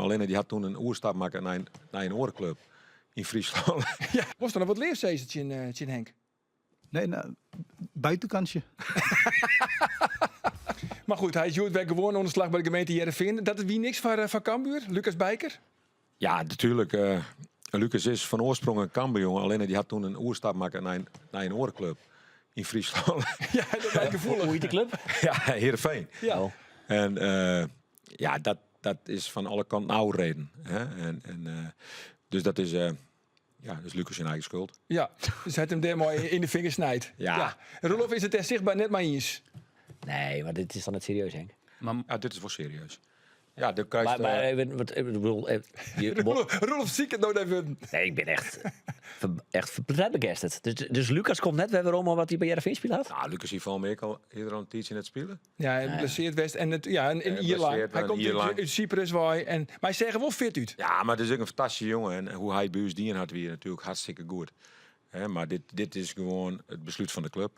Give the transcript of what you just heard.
Allinne dy hat doe in oerstap makke nei in oare klup yn Fryslân. Ja, wolst der noch wat leafs sizze tsjin Henk? Nee, nou, buitenkansje. Mar goed, hy is hjoed wer gewoan oan de slach by de gemeente Hearrenfean. Dat wie niks foar Cambuur, Lucas Bijker? Ja, natuerlik. Lucas is fan oarsprong in Cambuurjonge. Allinne dy hat doe in oerstap makke nei in oare klup yn Fryslân. Ja, dat wie gefoelich. Hoe hjit dy klup? Ja, Heerenveen. En ja, dat is fan alle kanten ôfreden. Hè? En dus dat is, ja, dat is Lucas syn eigen skuld. Ja, dus hy hat him dêrmei yn de fingers snijd. Ja. Roelof is it dêr sichtber net mei iens. Nee, mar dit is dan net serieus, Henk? Maar, ja, dit is wol serieus. Ja, do krijst, Mar even, wat, ik bedoel, Roelof siket no nei wurden. Nee, ik bin echt flabbergasted. Dus Lucas komt net wer werom op wat hy by Hearrenfean spile hat? Nou, Lucas hie fan my ek al earder al in tiidsje net spile. Ja, hy blessearre west en it, ja, in jier lang. Blessearre, Hy in komt jier lang. út Cyprus wei. Mar hy seach der wol fit út. Ja, mar it is ek in fantastyske jonge. En hoe't hy by ús dien hat, wie natuerlik hartstikke goed. Hè, mar dit is gewoan it beslút fan de klup.